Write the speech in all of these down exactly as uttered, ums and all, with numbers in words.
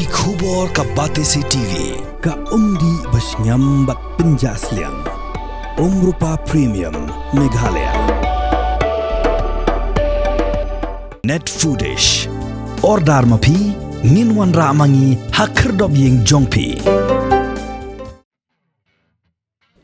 Ki khubor ka Batesi T V. Ka umdih ba shngiam bad pynjah sliang. Umrupa Premium Meghalaya. Net Foodish. Order ma phi, ngin wanrah ma ngi ha khyrdop ïing jong phi.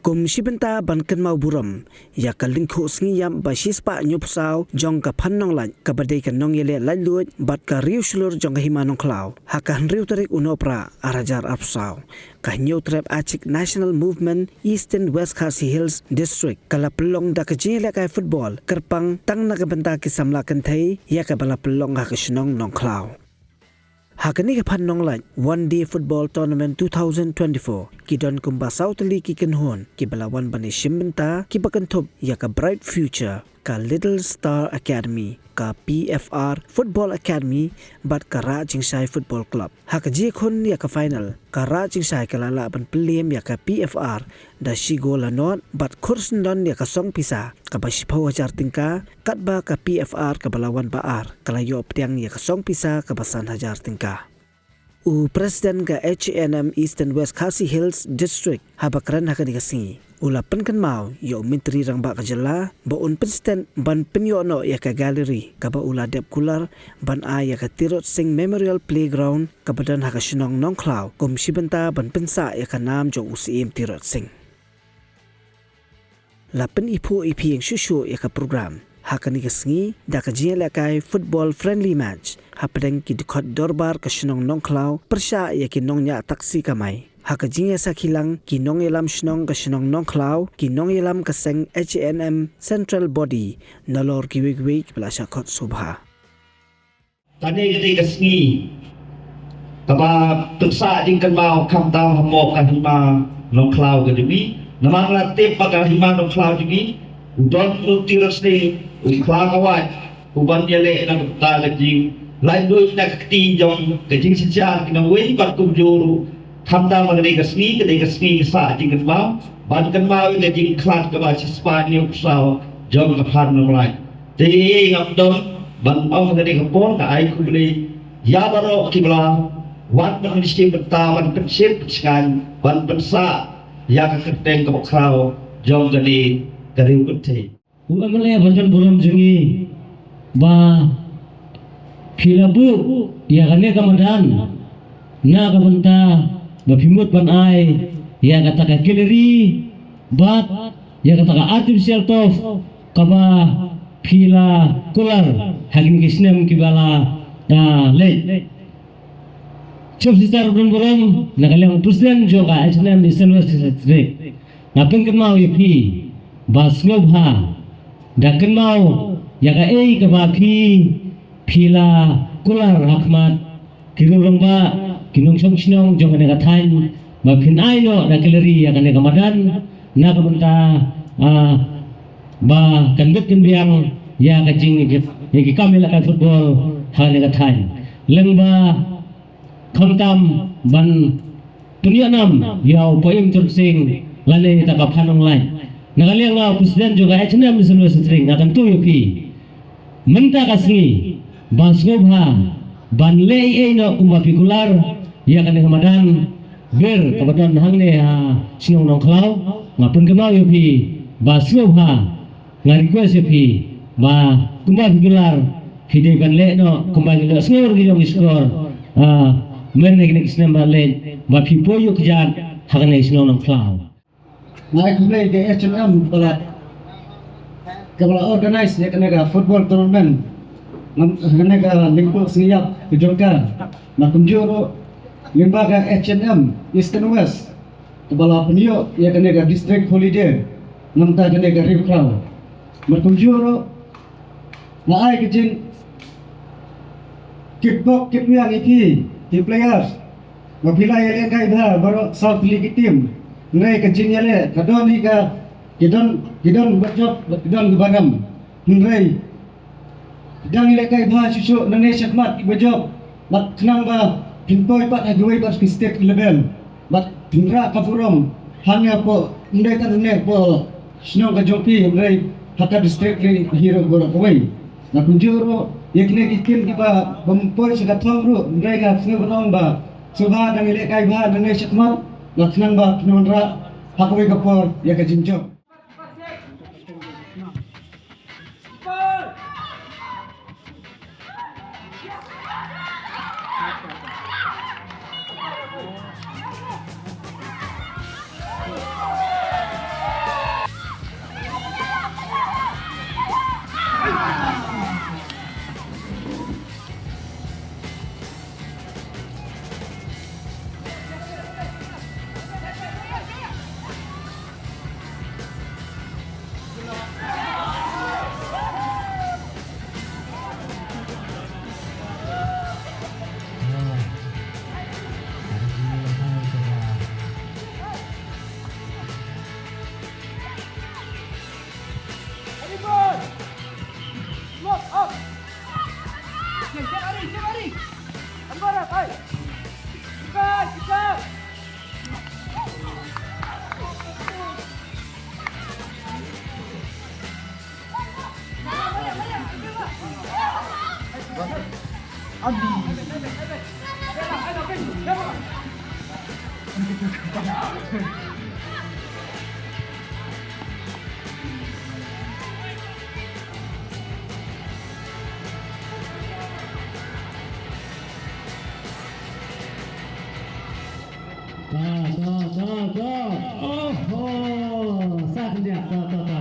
Kum shi bynta ban kynmaw burom ïa ka lyngkhuh sngi ïap ba shispah hynñiewphew saw jong ka Phan Nonglait, kaba dei ka nongïaleh laitluid bad ka riewshlur jong ka Hima Nongkhlaw, ha ka hynriew tarik u Nohprah ar hajar arphew saw, ka Hynñiewtrep Achik National Movement Eastern West Khasi Hills District ka la pynlong da ka jingïalehkai football kyrpang tang na ka bynta ki samla kynthei ïa kaba la pynlong ha ka shnong Nongkhlaw. Ha kane ka Phan Nonglait One Day Football Tournament two thousand twenty-four, ki don kumba saw tylli ki kynhun kiba la wan ban ïashim bynta, kiba kynthup ïa ka Bright Future, ka Little Star Academy, ka P F R Football Academy bad ka Rah Jingshai Football Club. Ha ka jingïakhun ïa ka final, ka Rah Jingshai ka la lah ban pynliem ïa ka P F R da shi gol la nod bad khur syndon ïa ka song pisa kaba shiphew hajar tyngka, katba ka P F R kaba la wan ba ar ka la ïoh pdiang ïa ka song pisa kaba san hajar tyngka. U President ka H A N M Eastern West Khasi Hills District, haba kren ha kane ka sngi, u la pynkynmaw ïa u Myntri Rangbah ka jylla ba un pynstet ban pynïoh noh ïa ka gallery kaba u la dep kular ban ai ïa ka Tirot Sing Memorial Playground kaba don ha ka shnong Nongkhlaw, kum shi bynta ban pynsah ïa ka nam jong u Syiem Tirot Sing. La pyniphuh iphieng shuh shuh ïa ka program ha kane ka sngi da ka jingïalehkai football friendly match hapdeng ki dkhot dorbar ka shnong Nongkhlaw pyrshah ïa ki nongñiah taksi kamai. Ha ka jingïasakhi lang ki nongïalam shnong ka shnong Nongkhlaw, ki nongïalam ka seng H A N M Central Body, nalor kiwei kiwei kiba la shah khot sngewbha. Kane ka dei ka sngi kaba pynsah jingkynmaw khamtam ha mo ka Hima Nongkhlaw ka jong ngi. Namar la tip ba ka Hima Nongkhlaw jong ngi u don u Tirot Sing, u khlaw ka wait, u ban ïaleh na ka bynta ka jinglaitluid na ka kti jong ka jingsynshar ki nongwei bad kumjuh ruh khamtam ha kane ka sngi, ka dei ka sngi sah jingkynmaw ban kynmaw ïa ka jingkhlad kaba shispah hynñiewphew saw jong ka Phan Nonglait. Te ngam don ban ong ha kane ka por, nga ai khublei ïa baroh kiba la wan ban shim bynta, ban pynshit pynshngaiñ, ban pynsah ïa ka kyrteng kaba khraw jong kane ka ri kynthei. U M L A ba don burom jong ngi ba phi la buh ïa kane ka madan na ka bynta ba phi mut ban ai ïa kata ka gallery bad ïa kata ka artificial turf kaba phi la kular ha kine ki snem kiba la, ah, leit. Chief Sister u don burom, na ka liang President jong ka H A N M Eastern West District, nga pynkynmaw ïa phi ba sngewbha da kynmaw ïa kaei kaba phi, phi la kular ha khmat ki riew rangbah, ki nongshong shnong jong kane ka thaiñ, ba phin ai noh da gallery ïa kane ka madan na ka bynta, ah, ba kan bit kan biang ïa ka jing, ïa ki kam ïalehkai football ha kane ka thaiñ. Lyngba khamtam ban pynïaid nam ïa u Syiem Tirot Sing lane ïa ka Phan Nonglait, na ka liang nga u President jong ka H A N M Eastern West District, nga kyntu ïa phi mynta ka sngi ba sngewbha ban leh ei ei noh kumba phi kular ïa kane ka madan bir kaba don hangne ha shnong Nongkhlaw. Nga pynkynmaw ïa phi ba sngewbha, nga request ïa phi ba kumba phi kular phi dei ban leh noh kumba ngi la sngew ruh ki jong ki shkor, ah, mynne kine ki snem ba leit ba phi poi ïuh kjat ha kane ka shnong Nongkhlaw. Nga ai khublei ïa ka H A N M kaba la, kaba la organize ïa kane ka football tournament. Ngam, kane ka lyngkhuh sngi ïap ka jong ka. Bad kumjuh ruh lyngba ka H A N M Eastern West kaba la pynïoh ïa kane ka district holiday na ka bynta kane ka Ri Bkhraw. Bad kumjuh ruh nga ai ka jingkitbok kitbiang ïa phi ki players ba phi la ïalehkai bha baroh saw tylli ki team. Hynrei ka jingïaleh ka don hi ka, ki don, ki don ba jop, ki don kiba ngam. Hynrei dang ïalehkai bha shuh shuh nangne shakhmat kiba jop. Bad khnang ba phin poi pat ha kiwei pat ki state level bad phin rah ka burom hangne hapoh, ym dei tang hangne hapoh shnong ka jong phi, hynrei ha ka district hi ruh baroh kawei. Bad kumjuh ruh ïa kine ki team kiba bym poi sha ka thong ruh, hynrei nga sngew ban ong ba Sngewbha dang ïalehkai bha, dang ïa shakmat, la khnang ba phin wanrah ha kawei ka por ïa ka jingjop. Ta, ta, ta, ta. Oho. Sa khyndiat, ta, ta, ta.